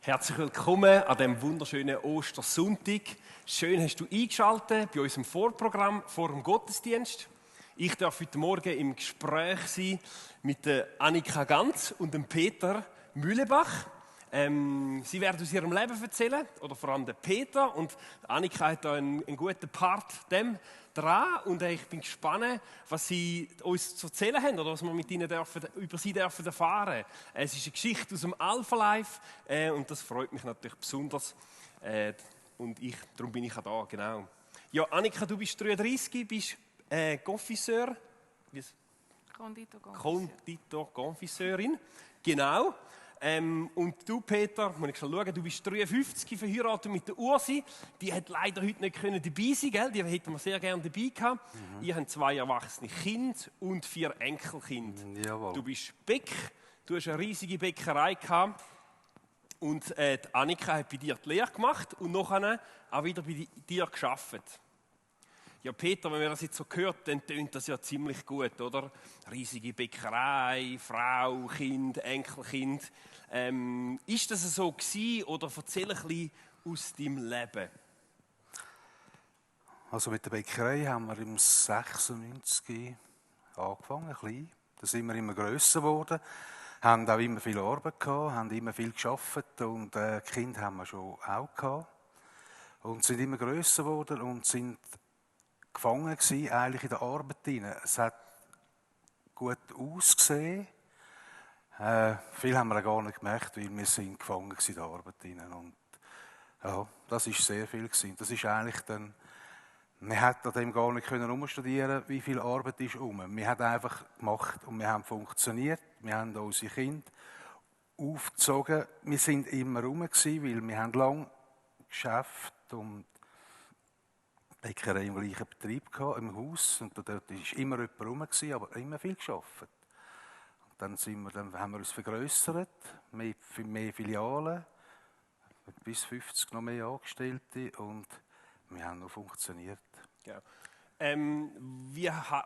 Herzlich willkommen an diesem wunderschönen Ostersonntag. Schön hast du eingeschaltet bei unserem Vorprogramm vor dem Gottesdienst. Ich darf heute Morgen im Gespräch sein mit der Annika Ganz und dem Peter Mühlebach. Sie werden aus ihrem Leben erzählen, oder vor allem der Peter. Und Annika hat da einen guten Part dem dran. Und ich bin gespannt, was sie uns zu erzählen haben oder was wir mit ihnen über sie dürfen erfahren. Es ist eine Geschichte aus dem Alpha Life und das freut mich natürlich besonders. Darum bin ich auch da, genau. Ja, Annika, du bist 33, bist Confiseur. Konditor-Confiseurin. Genau. Und du, Peter, muss ich schon schauen, du bist 53, verheiratet mit der Ursi. Die hat leider heute nicht dabei sein, gell? Die hätten wir sehr gerne dabei gehabt. Ihr habt 2 erwachsene Kinder und 4 Enkelkinder. Jawohl. Du bist Bäck, du hast eine riesige Bäckerei gehabt. Und die Annika hat bei dir die Lehre gemacht und nachher auch wieder bei dir gearbeitet. Ja, Peter, wenn man das jetzt so hört, dann tönt das ja ziemlich gut, oder? Riesige Bäckerei, Frau, Kind, Enkelkind. Ist das so gewesen, oder erzähl ein bisschen aus deinem Leben? Also mit der Bäckerei haben wir im 96 angefangen, klein. Da sind wir immer grösser geworden, haben auch immer viel Arbeit gehabt, haben immer viel gearbeitet und Kind haben wir schon auch gehabt. Und sind immer grösser geworden und sind gefangen gewesen, eigentlich in der Arbeit hinein. Es hat gut ausgesehen. Viel haben wir auch gar nicht gemerkt, weil wir sind gefangen gewesen in der Arbeit hinein. Und ja, das ist sehr viel gewesen. Das ist eigentlich dann, wir hätten an dem gar nicht umstudieren, wie viel Arbeit ist um. Wir haben einfach gemacht und wir haben funktioniert. Wir haben unsere Kinder aufgezogen. Wir sind immer rum gewesen, weil wir haben lange Geschäft und Bäckerei im gleichen Betrieb gehabt, im Haus. Und dort war immer jemand rum, aber immer viel gearbeitet. Und dann haben wir uns vergrössert, mehr Filialen, bis 50 noch mehr Angestellte und wir haben noch funktioniert. Ja.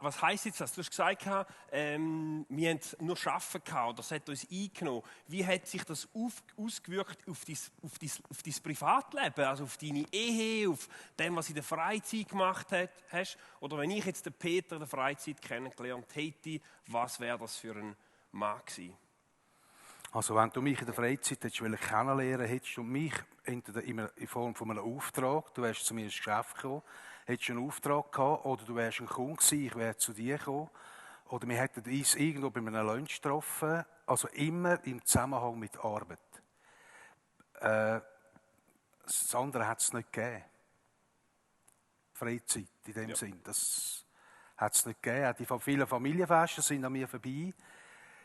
Was heisst jetzt das? Du hast gesagt, wir haben nur Arbeiten gehabt, oder das hat uns eingenommen. Wie hat sich das ausgewirkt auf dein Privatleben, also auf deine Ehe, auf dem, was du in der Freizeit gemacht hast? Oder wenn ich jetzt den Peter in der Freizeit kennengelernt hätte, was wäre das für ein Mann gewesen? Also wenn du mich in der Freizeit kennenlernen hättest du mich entweder in Form von einem Auftrag, du wärst zu mir ins Geschäft gekommen, hättest du einen Auftrag gehabt, oder du wärst ein Kunde gewesen, ich wäre zu dir gekommen, oder wir hätten uns irgendwo bei einem Lunch getroffen, also immer im Zusammenhang mit Arbeit. Das andere hat es nicht gegeben. Freizeit in dem Sinn, das hat es nicht gegeben. Auch die vielen Familienfeste sind an mir vorbei.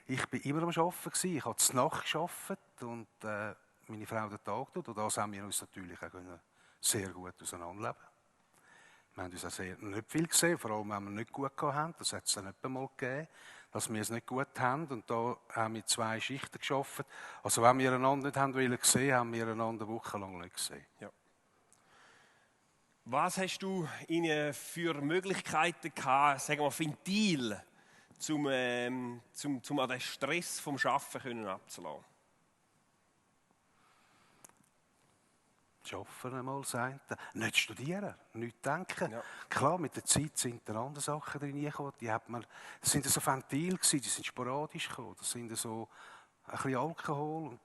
Ich war immer am Arbeiten, ich habe zur Nacht gearbeitet und meine Frau den Tag tut. Und das haben wir uns natürlich auch sehr gut auseinanderleben. Wir haben uns auch nicht viel gesehen, vor allem wenn wir nicht gut hatten. Das hat es dann nicht einmal gegeben, dass wir es nicht gut haben. Und da haben wir 2 Schichten gearbeitet. Also wenn wir einander nicht haben gesehen, haben wir einander wochenlang nicht gesehen. Ja. Was hast du ihnen für Möglichkeiten gehabt, sagen wir Ventil, um an den Stress vom Arbeiten abzulassen? Arbeiten einmal sein, nicht studieren, nicht denken. Ja. Klar, mit der Zeit sind dann andere Sachen drin gekommen. Das sind so Ventile gewesen, die sind sporadisch gekommen. Das sind so ein bisschen Alkohol. Und,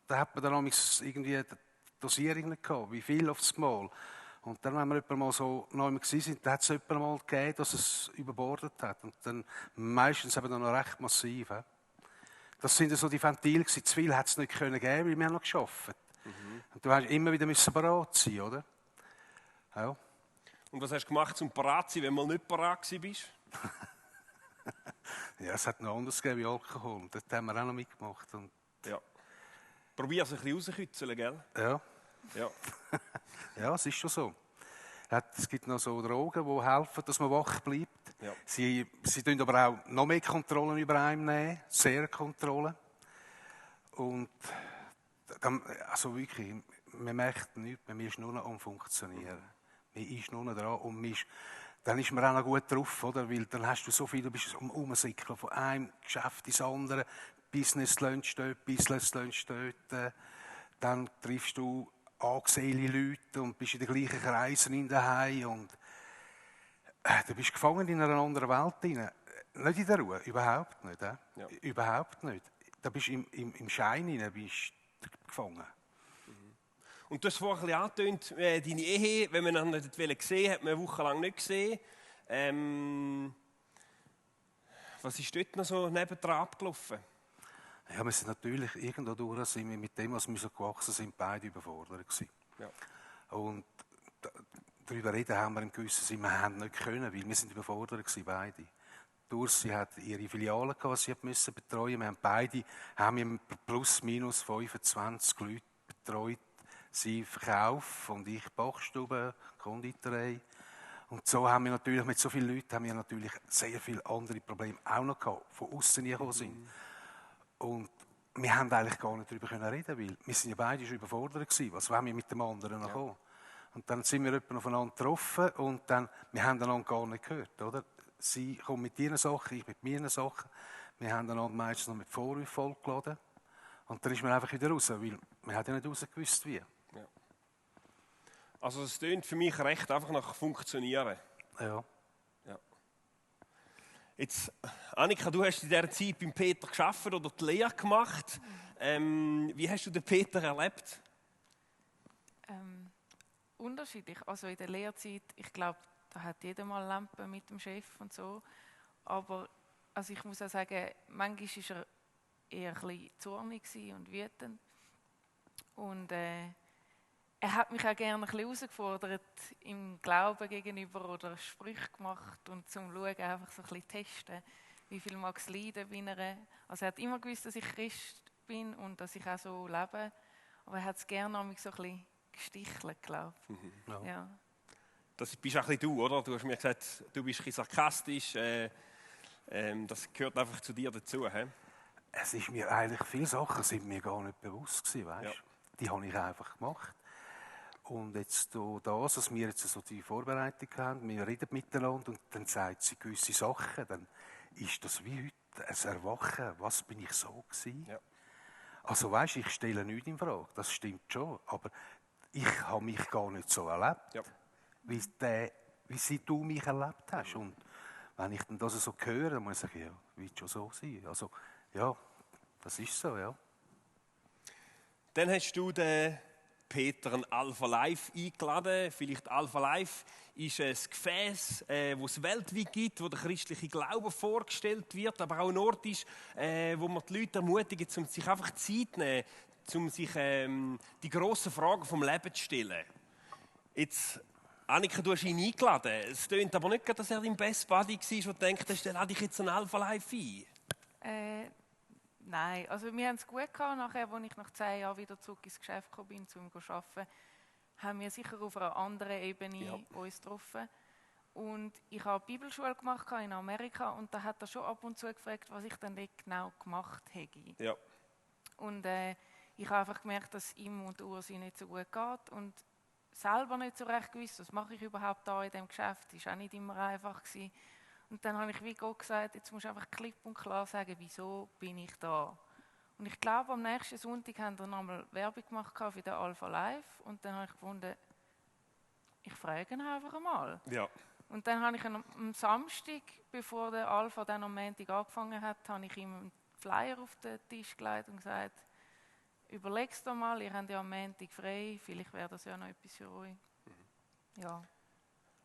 da hat man dann irgendwie die Dosierung nicht gehabt, wie viel aufs Mal. Und dann, wenn wir jemand mal so neu waren, dann hat es jemand mal gegeben, dass es überbordet hat. Und dann meistens eben dann noch recht massiv. He? Das sind so die Ventile gewesen. Zu viel hat es nicht geben, weil wir haben noch gearbeitet. Und du hast immer wieder bereit sein, oder? Ja. Und was hast du gemacht, um bereit zu sein, wenn du mal nicht bereit warst? Ja, es hat noch anders gegeben wie Alkohol. Und das haben wir auch noch mitgemacht. Und ja. Probier es ein bisschen rauszukitzeln, gell? Ja. Ja. Ja, es ist schon so. Es gibt noch so Drogen, die helfen, dass man wach bleibt. Ja. Sie nehmen aber auch noch mehr Kontrollen über einen nehmen, sehr Kontrollen. Und also wirklich, man merkt nichts, man ist nur noch am Funktionieren. Man ist nur noch dran und dann ist man auch noch gut drauf, oder? Weil dann hast du so viel, du bist am Umsickeln von einem Geschäft ins andere, Business Lunch dort, Business Lunch dort. Dann triffst du angesehene Leute und bist in den gleichen Kreisen in daheim und du bist gefangen in einer anderen Welt hinein. Nicht in der Ruhe, überhaupt nicht. Ja. Überhaupt nicht. Da bist du im Schein hinein, bist du gefangen. Und du hast vorhin ein bisschen angetönt, deine Ehe, wenn man noch nicht gesehen hat, man eine Woche lang nicht gesehen. Was ist dort noch so nebendran abgelaufen? Ja, wir sind natürlich irgendwo durch, sind wir mit dem, was wir so gewachsen sind, beide überfordert gewesen. Ja. Und darüber reden haben wir im gewissen Sinn, wir haben nicht können, weil wir sind überfordert gewesen, beide. Dursi hat ihre Filiale gehabt, die sie müssen betreuen. Wir haben beide plus minus 25 Leute betreut. Sie Verkauf und ich Backstube, Konditorei. Und so haben wir natürlich, mit so vielen Leuten haben wir natürlich sehr viele andere Probleme auch noch gehabt, von außen gekommen sind. Und wir haben eigentlich gar nicht darüber reden, weil wir sind ja beide schon überfordert gewesen. Was wollen wir mit dem anderen noch kommen? Und dann sind wir jemanden aufeinander getroffen und dann, wir haben einander gar nicht gehört, oder? Sie kommt mit ihren Sachen, ich mit meinen Sachen. Wir haben einander meistens noch mit Vorwürfen vollgeladen. Und dann ist man einfach wieder raus, weil man hat ja nicht rausgewusst, wie. Ja. Also es klingt für mich recht einfach nach Funktionieren. Ja. Ja. Jetzt, Annika, du hast in dieser Zeit beim Peter gearbeitet oder die Lehre gemacht. Wie hast du den Peter erlebt? Unterschiedlich. Also in der Lehrzeit, ich glaube, da hat jeder mal Lampen mit dem Chef und so. Aber also ich muss auch sagen, manchmal war er eher ein bisschen zornig und wütend. Und er hat mich auch gerne ein bisschen herausgefordert im Glauben gegenüber oder Sprüche gemacht und zum Schauen einfach so ein bisschen testen, wie viel mag es leiden bei einer. Also er hat immer gewusst, dass ich Christ bin und dass ich auch so lebe. Aber er hat es gerne an mich so ein bisschen gestichelt, glaube ich. Ja. Das bist auch ein bisschen du, oder? Du hast mir gesagt, du bist ein bisschen sarkastisch. Das gehört einfach zu dir dazu. He? Es ist mir eigentlich, viele Sachen sind mir gar nicht bewusst gewesen, weißt? Ja. Die habe ich einfach gemacht. Und jetzt das, was wir jetzt so die Vorbereitung haben, wir reden miteinander und dann sagt sie gewisse Sachen, dann ist das wie heute ein Erwachen, was bin ich so gewesen? Ja. Also weißt, ich stelle nichts in Frage, das stimmt schon, aber ich habe mich gar nicht so erlebt, Ja. wie du mich erlebt hast. Und wenn ich dann das so höre, dann muss ich sagen, ja, wird schon so sein. Also ja, das ist so, ja. Dann hast du den Peter ein Alpha Life eingeladen. Vielleicht Alpha Life ist ein Gefäß, das es weltweit gibt, wo der christliche Glaube vorgestellt wird, aber auch ein Ort ist, wo man die Leute ermutigen, um sich einfach Zeit zu nehmen, um sich die grossen Fragen vom Leben zu stellen. Jetzt, Annika, du hast ihn eingeladen. Es klingt aber nicht, dass er dein Best Buddy war, wo du denkst, dann lade ich jetzt ein Alpha Life ein. Nein, also wir haben es gut gehabt. Nachher, als ich nach 10 Jahren wieder zurück ins Geschäft gekommen bin, um zu arbeiten, haben wir sicher auf einer anderen Ebene uns getroffen. Und ich habe Bibelschule gemacht in Amerika und da hat er schon ab und zu gefragt, was ich dann dort genau gemacht hätte. Ja. Und ich habe einfach gemerkt, dass ihm und Ursi nicht so gut geht und selber nicht so recht gewusst, was mache ich überhaupt da in diesem Geschäft. Das war auch nicht immer einfach gewesen. Und dann habe ich wie Gott gesagt, jetzt musst du einfach klipp und klar sagen, wieso bin ich da. Und ich glaube, am nächsten Sonntag haben wir nochmal Werbung gemacht für den Alpha Life. Und dann habe ich gefunden, ich frage ihn einfach einmal. Ja. Und dann habe ich ihn am Samstag, bevor der Alpha dann am Montag angefangen hat, habe ich ihm einen Flyer auf den Tisch gelegt und gesagt, überleg's doch mal, ihr habt ja am Montag frei, vielleicht wäre das ja noch etwas für euch. Ja.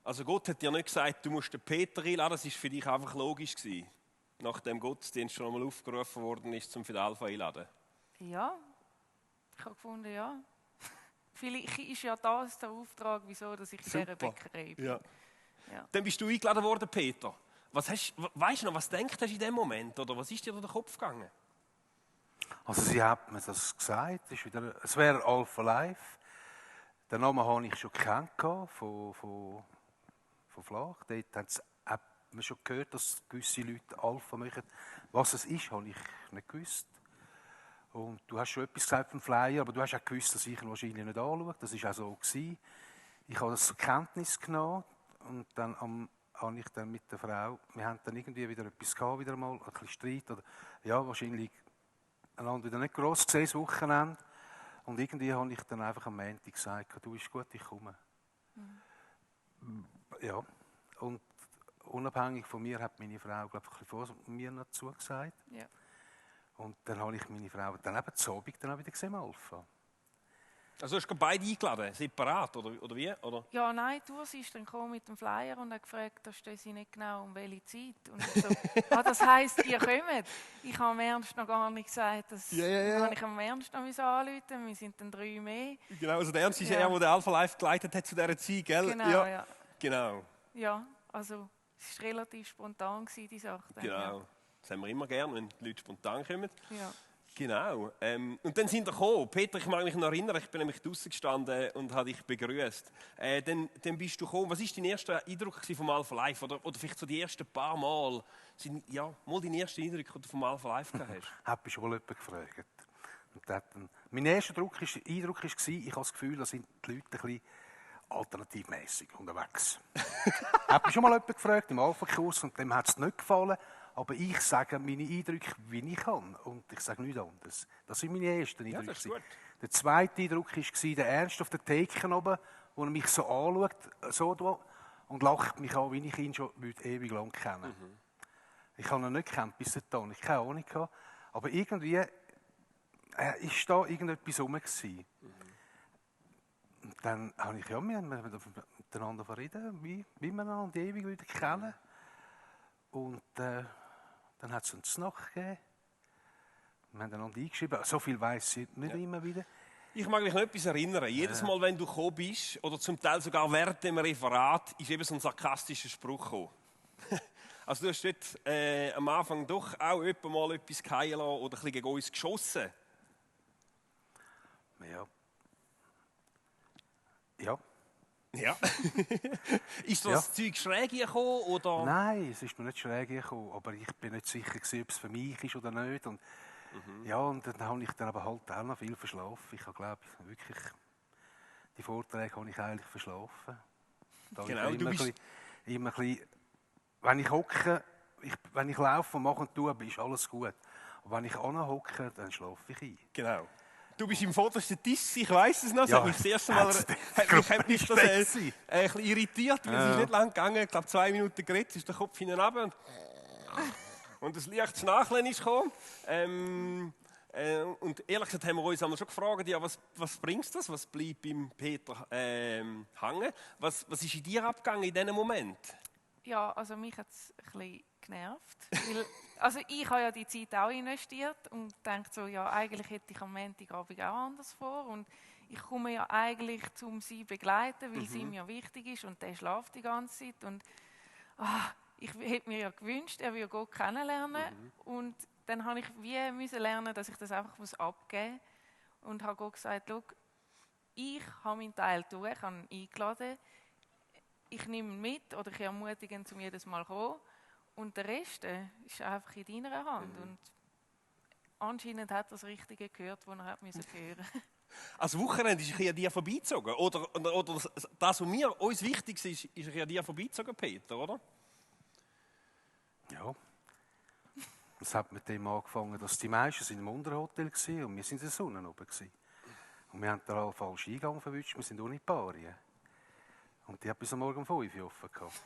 Also Gott hat dir nicht gesagt, du musst den Peter einladen, das war für dich einfach logisch gewesen, nachdem Gottesdienst schon einmal aufgerufen worden ist, zum für den Alpha einladen. Ja, ich habe gefunden, ja. Vielleicht ist ja das der Auftrag, wieso dass ich in dieser Bäckerei bin. Ja. Ja. Dann bist du eingeladen worden, Peter. Weißt du noch, was denkst du in dem Moment? Oder was ist dir durch den Kopf gegangen? Also sie hat mir das gesagt, es wäre Alpha Life. Den Namen habe ich schon gekannt von Flach. Dort hat man schon gehört, dass gewisse Leute Alpha machen. Was es ist, habe ich nicht gewusst. Und du hast schon etwas gesagt vom Flyer, aber du hast auch gewusst, dass ich ihn wahrscheinlich nicht anschaue. Das war auch so gewesen. Ich habe das zur Kenntnis genommen und dann habe ich dann mit der Frau, wir haben dann irgendwie wieder etwas gehabt, wieder mal, ein bisschen Streit. Oder, ja, wahrscheinlich einander wieder nicht gross gesehen, das Wochenende. Und irgendwie habe ich dann einfach am Montag gesagt, du, ist gut, ich komme. Ja, und unabhängig von mir hat meine Frau, glaube ich, ein bisschen vor mir noch zugesagt. Ja. Und dann habe ich meine Frau dann eben zu Abend dann auch wieder gesehen, im Alpha. Also hast du beide eingeladen, separat, oder wie? Oder? Ja, nein, du ist dann gekommen mit dem Flyer und hat gefragt, da steht sie nicht genau um welche Zeit. Und ich so, das heisst, ihr kommt. Ich habe am Ernst noch gar nicht gesagt, dass Dann habe ich am Ernst noch anrufen. Wir sind dann 3 mehr. Genau, also der Ernst ist Ja. der der Alpha Live geleitet hat zu dieser Zeit, gell? Genau, ja. Genau. Ja, also es war relativ spontan, die Sache. Dann, Genau. Das haben wir immer gern, wenn die Leute spontan kommen. Ja. Genau. Und dann sind wir gekommen. Peter, ich mag mich noch erinnern, ich bin nämlich draußen gestanden und habe dich begrüßt. Dann bist du gekommen. Was war dein erster Eindruck vom Alpha Live? Oder vielleicht so die ersten paar Mal? Mal dein erster Eindruck, den du vom Alpha Live gehabt hast? Habe ich schon mal jemanden gefragt. Und mein erster Eindruck war, ich habe das Gefühl, da sind die Leute ein bisschen alternativmässig unterwegs. Habe ich schon mal jemanden gefragt im Alpha-Kurs und dem hat es nicht gefallen. Aber ich sage meine Eindrücke, wie ich kann. Und ich sage nichts anderes. Das sind meine ersten Eindrücke. Ja, das ist gut. Der zweite Eindruck war der Ernst auf der Theke oben, wo er mich so anschaut und lacht mich an, wie ich ihn schon ewig lang kenne. Ich habe ihn nicht gekannt bis dahin. Ich keine Ahnung gehabt. Aber irgendwie war da irgendetwas rum. Und dann habe ich miteinander verreden, wie wir einander ewig wieder kennen. Und dann hat es uns Nacht gegeben. Wir haben einander eingeschrieben. So viel weiss ich nicht immer wieder. Ich mag mich noch etwas erinnern. Jedes Mal, wenn du gekommen bist, oder zum Teil sogar während dem Referat, ist eben so ein sarkastischer Spruch gekommen. Also du hast dort am Anfang doch auch mal etwas fallen lassen oder ein bisschen gegen uns geschossen. Ja. Ja. Ja. Ist das Zeug schräg gekommen, oder? Nein, es ist mir nicht schräg gekommen, aber ich bin nicht sicher gewesen, ob es für mich ist oder nicht. Und, ja, und dann habe ich dann aber halt auch noch viel verschlafen. Ich habe, glaube ich, wirklich, die Vorträge habe ich eigentlich verschlafen. Da Genau, ich du bist... immer ein bisschen, wenn ich hocke, wenn ich laufe und mache und tue, ist alles gut. Aber wenn ich anhocke, dann schlafe ich ein. Genau. Du bist im vordersten Tisch, ich weiss es noch. Ja, hat mich das erste Mal hat mich das ein bisschen irritiert, weil es ist nicht lang gegangen. Ich glaube, 2 Minuten geredet, ist der Kopf hinten und das leichtes Nachlesen ist gekommen. Und ehrlich gesagt haben wir uns einmal schon gefragt, ja, was bringt das? Was bleibt beim Peter hängen? Was ist in dir abgegangen in diesem Moment? Ja, also mich hat es ein bisschen genervt. Weil, also ich habe ja die Zeit auch investiert und denke so, ja, eigentlich hätte ich am Montagabend auch anders vor. Und ich komme ja eigentlich, um sie zu begleiten, weil sie mir wichtig ist und der schläft die ganze Zeit. Und ich hätte mir ja gewünscht, er würde Gott kennenlernen. Und dann habe ich müssen lernen, dass ich das einfach abgeben muss. Und habe Gott gesagt, schau, ich habe meinen Teil getan, ich habe ihn eingeladen. Ich nehme ihn mit oder ich ermutige ihn, zum jedes Mal zu kommen. Und der Rest ist einfach in deiner Hand. Und anscheinend hat er das Richtige gehört, was er hören musste. Als Wochenende ist er an dir vorbeigezogen? Oder das, was uns wichtig ist er an dir vorbeigezogen, Peter, oder? Ja. Es hat mit dem angefangen, dass die meisten sind im Unterhotel waren und wir sind in der Sonne oben. Und wir haben den Ralf falsch Eingang verwünscht, wir sind ohne Parien. Und die hat bis am Morgen um 5 Uhr offen gehabt.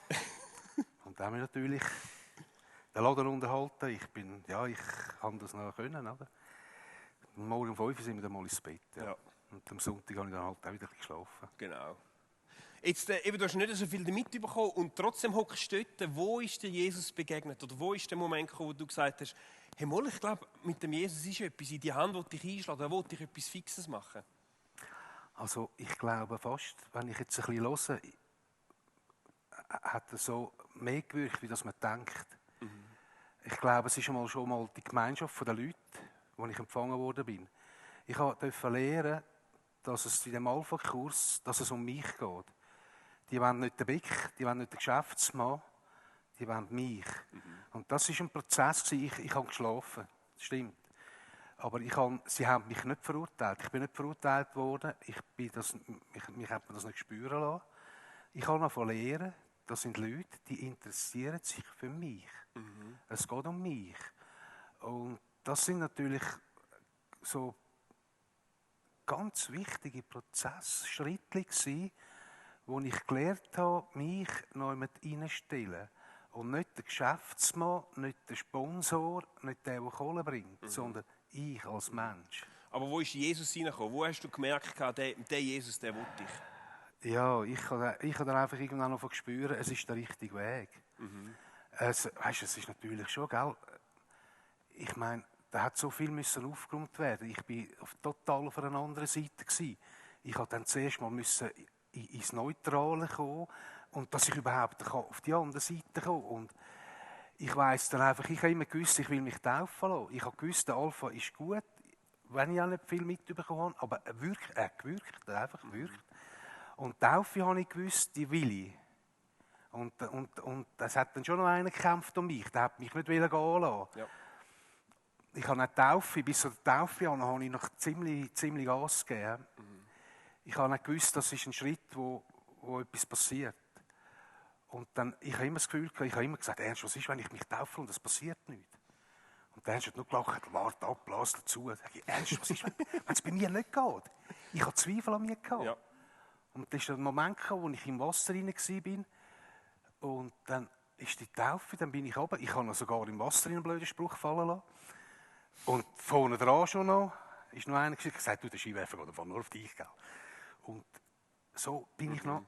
Und da haben wir natürlich den Laden unterhalten. Ich kann das noch können. Oder? Am Morgen um 5 Uhr sind wir dann mal ins Bett. Ja. Ja. Und am Sonntag habe ich dann halt auch wieder geschlafen. Genau. Jetzt, du hast nicht so viel mitbekommen und trotzdem hockst du dort. Wo ist dir Jesus begegnet? Oder wo ist der Moment gekommen, wo du gesagt hast, hey Moll, ich glaube, mit dem Jesus ist etwas in die Hand, wo dich einschlagen, da will ich etwas Fixes machen. Also ich glaube fast, wenn ich jetzt ein bisschen höre, hat er so mehr gewirkt, wie das man denkt. Ich glaube, es ist schon mal die Gemeinschaft der Leute, wo ich empfangen worden bin. Ich durfte lernen, dass es in dem Alpha-Kurs, dass es um mich geht. Die wollen nicht den Beck, die wollen nicht den Geschäftsmann, die wollen mich. Und das war ein Prozess. Ich habe geschlafen, das stimmt. Aber sie haben mich nicht verurteilt. Ich bin nicht verurteilt worden. Mich hat man das nicht spüren lassen. Ich habe noch lernen, das sind Leute, die interessieren sich für mich. Es geht um mich. Und das sind natürlich so ganz wichtige Prozessschritte gewesen, wo ich gelernt habe, mich noch jemand reinzustellen. Und nicht der Geschäftsmann, nicht der Sponsor, nicht der Kohle bringt, sondern ich als Mensch. Aber wo ist Jesus hineingekommen? Wo hast du gemerkt, der Jesus, der will dich? Ja, ich habe dann einfach irgendwann noch gespürt, es ist der richtige Weg. Es ist natürlich schon, gell? Ich meine, da hat so viel müssen aufgeräumt werden. Ich bin total auf einer anderen Seite gewesen. Ich musste dann zuerst mal ins Neutrale kommen und dass ich überhaupt auf die andere Seite komme. Und ich weiss dann einfach, ich habe immer gewusst, ich will mich taufen lassen. Ich habe gewusst, der Alpha ist gut, wenn ich auch nicht viel mitbekommen habe, aber er gewirkt, einfach gewirkt. Und die Taufe habe ich gewusst, die will ich. Und es hat dann schon noch einer gekämpft um mich, der hat mich nicht gehen lassen. Ja. Ich habe eine Taufe, bis zur Taufe habe ich noch ziemlich Gas gegeben. Ich habe nicht gewusst, das ist ein Schritt, wo etwas passiert. Und dann, ich habe immer das Gefühl, ich habe immer gesagt, Ernst, was ist, wenn ich mich taufe und es passiert nichts? Und der Ernst hat nur gelacht, warte ab, lass dazu. Sag ich, Ernst, was ist, wenn es bei mir nicht geht? Ich habe Zweifel an mir gehabt. Ja. Und das ist ein Moment gekommen, wo ich im Wasser rein war. Und dann ist die Taufe, dann bin ich runter. Ich habe noch sogar im Wasser einen blöden Spruch fallen lassen. Und vorne dran schon noch, ist noch einer gesagt, du, der Skiwerfer geht nur auf dich, gell? Und so bin ich noch.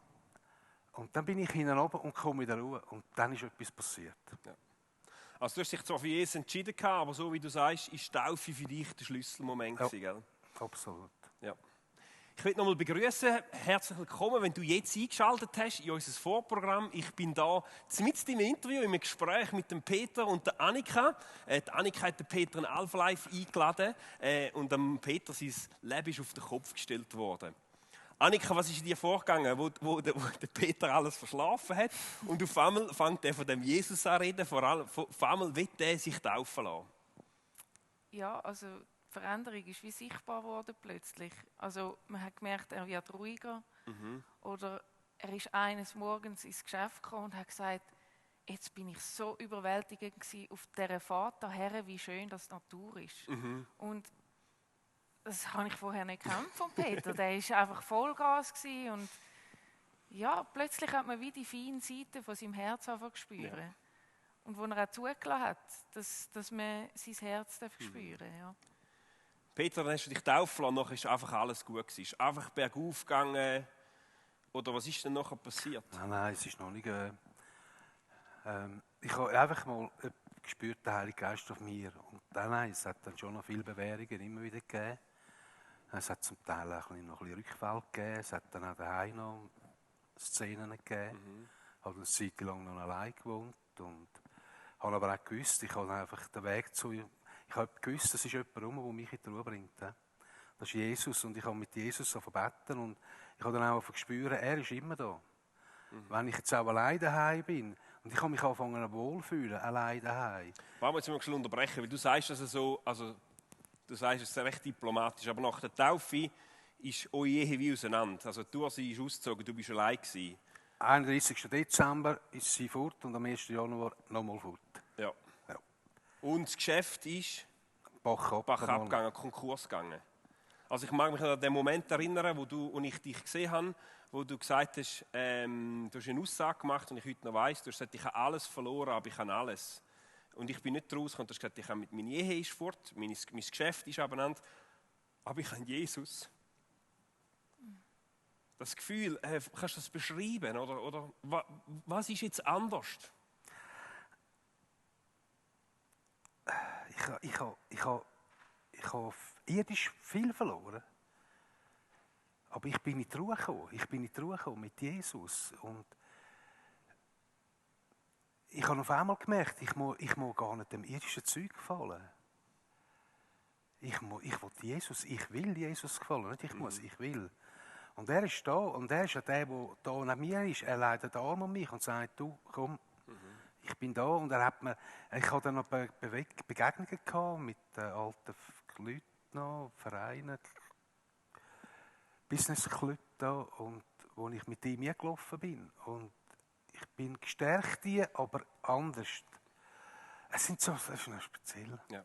Und dann bin ich hinten runter und komme wieder Ruhe. Und dann ist etwas passiert. Ja. Also du hast dich zwar für Jesus entschieden, aber so wie du sagst, ist die Taufe für dich der Schlüsselmoment gewesen, gell? Absolut. Ja. Ich will nochmal begrüßen. Herzlich willkommen, wenn du jetzt eingeschaltet hast in unser Vorprogramm. Ich bin da mitten im Interview, im Gespräch mit dem Peter und der Annika. Die Annika hat den Peter in Alpha Life eingeladen und dem Peter sein Leben ist auf den Kopf gestellt worden. Annika, was ist in dir vorgegangen, wo der Peter alles verschlafen hat und auf einmal fängt er von dem Jesus an reden, auf einmal will er sich taufen lassen? Ja, also die Veränderung ist wie sichtbar geworden plötzlich. Also man hat gemerkt, er wird ruhiger. Oder er ist eines Morgens ins Geschäft gekommen und hat gesagt, jetzt bin ich so überwältigend gewesen auf dieser Fahrt daher, wie schön das Natur ist. Und das habe ich vorher nicht gekannt von Peter. Der war einfach Vollgas gewesen und ja, plötzlich hat man wie die feinen Seiten von seinem Herz angefangen zu spüren. Ja. Und wo er auch zugelassen hat, dass man sein Herz spüren darf. Ja. Peter, dann hast du dich taufen lassen, nachher ist einfach alles gut gewesen. Ist einfach bergauf gegangen. Oder was ist denn nachher passiert? Nein, es ist noch nicht. Ich habe einfach mal gespürt, der Heilige Geist auf mir. Und nein, es hat dann schon noch viele Bewährungen immer wieder gegeben. Es hat zum Teil auch noch ein bisschen Rückfall gegeben. Es hat dann auch daheim noch Szenen gegeben. Ich habe eine Zeit lang noch allein gewohnt. Und habe aber auch gewusst, ich habe einfach den Weg zu. Ich habe gewusst, es ist jemand herum, der mich in die Ruhe bringt. Das ist Jesus. Und ich habe mit Jesus beten. Und ich habe dann auch gespürt, er ist immer da. Wenn ich jetzt auch allein daheim bin. Und ich habe mich angefangen wohlfühlen, allein daheim. Wollen wir jetzt mal unterbrechen, weil du sagst das so, also du sagst es recht diplomatisch, aber nach der Taufe ist eure Ehe wie auseinander. Also du ist ausgezogen, du bist allein gewesen. 31. Dezember ist sie fort und am 1. Januar nochmal fort. Ja. Und das Geschäft ist Bach abgegangen, Konkurs gegangen. Also ich mag mich an den Moment erinnern, wo ich dich gesehen habe, wo du gesagt hast, du hast eine Aussage gemacht und ich heute noch weiss, du hast gesagt, ich habe alles verloren, aber ich habe alles. Und ich bin nicht rausgekommen, du hast gesagt, meine Ehe ist fort, mein Geschäft ist abeinander, aber ich habe Jesus. Das Gefühl, kannst du das beschreiben? Oder was ist jetzt anders? Ich habe irdisch viel verloren. Aber ich bin in die Ruhe gekommen. Ich bin in die Ruhe gekommen mit Jesus. Und ich habe auf einmal gemerkt, ich muss gar nicht dem irdischen Zeug gefallen. Ich will Jesus gefallen. Nicht ich muss, ich will. Und er ist da. Und er ist ja der da neben mir ist. Er leitet den Arm um mich und sagt, du, komm, ich bin da. Und ich hatte dann noch Begegnungen gehabt mit alten Leuten noch, Vereinen, Business-Club da, und wo ich mit ihm gelaufen bin. Und ich bin gestärkt, aber anders. Das ist noch speziell. Ja.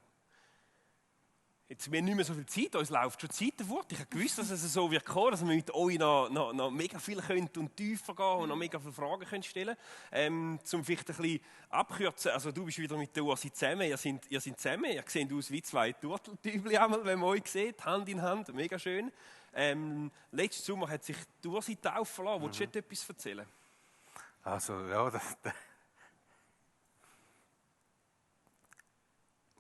Jetzt haben wir nicht mehr so viel Zeit, uns läuft schon die Zeit fort. Ich habe gewusst, dass es so wird kommen, dass wir mit euch noch mega viel können und tiefer gehen und noch mega viele Fragen können stellen können. Zum vielleicht ein bisschen abkürzen, also du bist wieder mit der Ursi zusammen, ihr seid zusammen, ihr seht aus wie zwei Turteltübli, wenn man euch sieht, Hand in Hand, mega schön. Letzten Sommer hat sich die Ursi taufen lassen. Willst du dir etwas erzählen? Also, ja,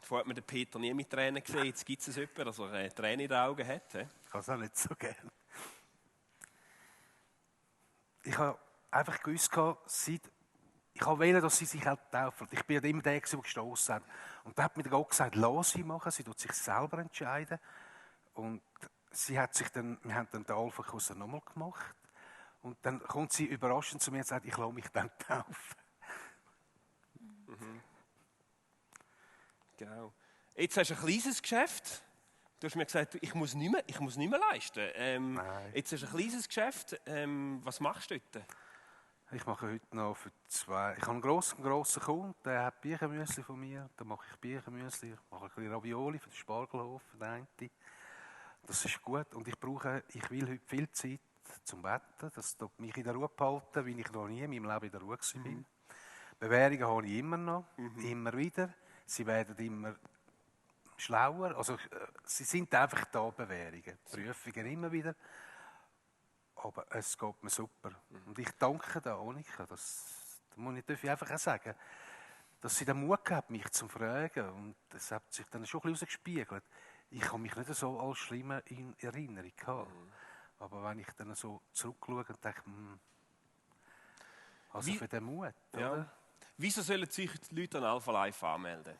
Vorher hat man den Peter nie mit Tränen gesehen. Jetzt gibt es jemanden, dass er Tränen in den Augen hat. He? Ich habe es auch nicht so gern. Ich habe einfach gewusst, ich wollte, dass sie sich taufen. Ich bin immer der, der gestossen hat. Und da hat mir Gott gesagt, lass sie machen, sie tut sich selber entscheiden. Und wir haben dann den Alpha-Kurs nochmal gemacht. Und dann kommt sie überraschend zu mir und sagt, ich lasse mich dann taufen. Mhm. Genau. Jetzt hast du ein kleines Geschäft. Du hast mir gesagt, ich muss nicht mehr leisten. Jetzt hast du ein kleines Geschäft. Was machst du heute? Ich mache heute noch für 2. Ich habe einen grossen Kunden, der hat Birchenmüsli von mir. Da mache ich Birchenmüsli. Ich mache ein bisschen Ravioli für den Spargelhof, für den einen. Das ist gut. Und ich will heute viel Zeit zum Betten. Das tut mich in der Ruhe behalten, wie ich noch nie in meinem Leben in der Ruhe war. Bewährungen habe ich immer noch, immer wieder. Sie werden immer schlauer. Also, sie sind einfach da, Bewährungen. Prüfungen immer wieder. Aber es geht mir super. Und ich danke der Annika. Das darf ich einfach auch sagen. Dass sie den Mut gehabt, mich zu fragen. Und das hat sich dann schon ein bisschen herausgespiegelt. Ich habe mich nicht so als schlimm in Erinnerung gehabt. Aber wenn ich dann so zurückschaue und denke, also für den Mut, ja. Oder? Wieso sollen sich die Leute an Alpha Life anmelden?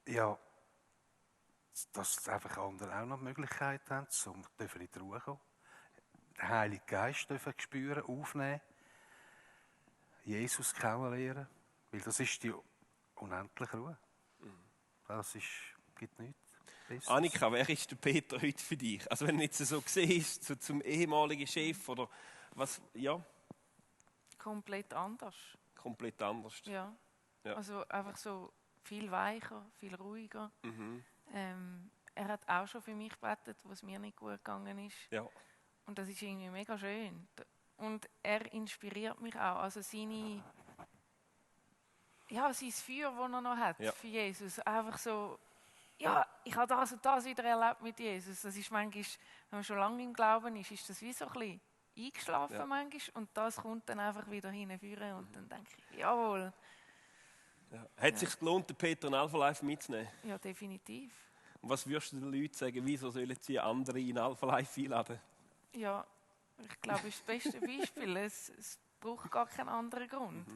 Ja, dass einfach andere auch noch die Möglichkeit haben, um in die Ruhe zu kommen. Den Heiligen Geist dürfen spüren, aufnehmen, Jesus kennenlernen, weil das ist die unendliche Ruhe. Das gibt nichts Besseres. Annika, wer ist der Peter heute für dich? Also wenn du jetzt so siehst, so zum ehemaligen Chef oder was, ja? Komplett anders. Komplett anders. Ja. Ja. Also einfach so viel weicher, viel ruhiger. Mhm. Er hat auch schon für mich gebetet, wo es mir nicht gut gegangen ist. Ja. Und das ist irgendwie mega schön. Und er inspiriert mich auch. Also sein Feuer, das er noch hat für Jesus. Einfach so, ja, ich habe das und das wieder erlebt mit Jesus. Das ist manchmal, wenn man schon lange im Glauben ist, ist das wie so ein bisschen eingeschlafen manchmal. Und das kommt dann einfach wieder hinführen. Und dann denke ich, jawohl. Ja. Hat es sich gelohnt, den Peter in Alpha Life mitzunehmen? Ja, definitiv. Und was würdest du den Leuten sagen, wieso sollen sie andere in Alpha Life einladen? Ja, ich glaube, das ist das beste Beispiel. Es braucht gar keinen anderen Grund.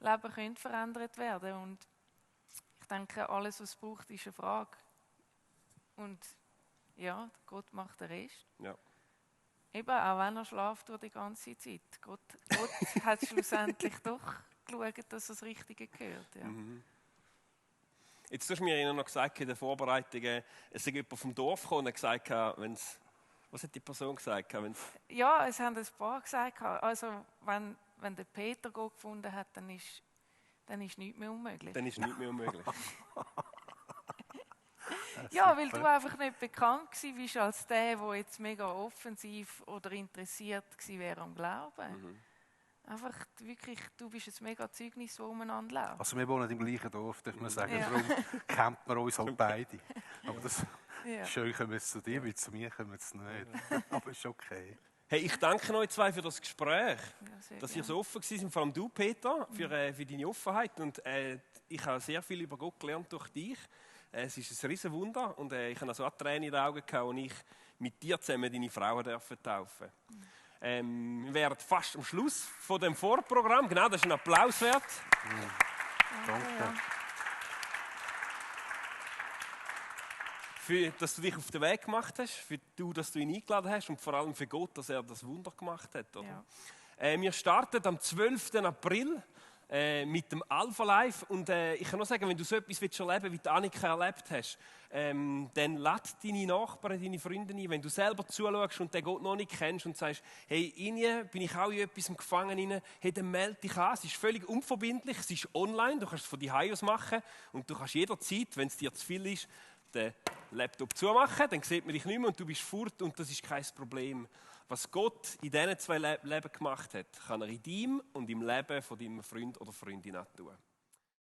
Leben könnte verändert werden. Und ich denke, alles, was es braucht, ist eine Frage. Und ja, Gott macht den Rest. Ja. Eben, auch wenn er schlaft durch die ganze Zeit. Gott hat schlussendlich doch geschaut, dass er das Richtige gehört. Ja. Jetzt hast du mir noch gesagt in den Vorbereitungen, es sei jemand vom Dorf gekommen und hat gesagt, was hat die Person gesagt? Ja, es haben ein paar gesagt. Also, wenn der Peter Gott gefunden hat, dann ist nichts mehr unmöglich. Dann ist nichts mehr unmöglich. Ja, weil du einfach nicht bekannt gewesen bist als der jetzt mega offensiv oder interessiert gewesen wäre am Glauben. Einfach wirklich, du bist ein mega Zeugnis, das umeinander läuft. Also wir wohnen im gleichen Dorf, darf man sagen. Ja. Darum kennt man uns halt beide. Aber das Ja. schön kommen wir zu dir, weil zu mir kommen wir es nicht. Aber ist okay. Hey, ich danke euch zwei für das Gespräch, Ja, dass ihr so offen seid, vor allem du, Peter, für deine Offenheit. Und ich habe sehr viel über Gott gelernt durch dich. Es ist ein riesen Wunder und ich habe also auch Tränen in den Augen gehabt, und ich mit dir zusammen deine Frau taufen durfte. Wir wären fast am Schluss von dem Vorprogramm. Genau, das ist ein Applaus wert. Danke. Für, dass du dich auf den Weg gemacht hast, für du, dass du ihn eingeladen hast und vor allem für Gott, dass er das Wunder gemacht hat. Oder? Ja. Wir starten am 12. April mit dem Alpha Life. Und ich kann nur sagen, wenn du so etwas erleben willst, wie die Annika erlebt hast, dann lad deine Nachbarn, deine Freunde ein. Wenn du selber zuschaust und den Gott noch nicht kennst und sagst, hey, in bin ich auch in etwas gefangen, hey, dann melde dich an. Es ist völlig unverbindlich, es ist online, du kannst es von daheim aus machen und du kannst jederzeit, wenn es dir zu viel ist, den Laptop zumachen, dann sieht man dich nicht mehr und du bist fort und das ist kein Problem. Was Gott in diesen 2 Leben gemacht hat, kann er in deinem und im Leben von deinem Freund oder Freundin auch tun.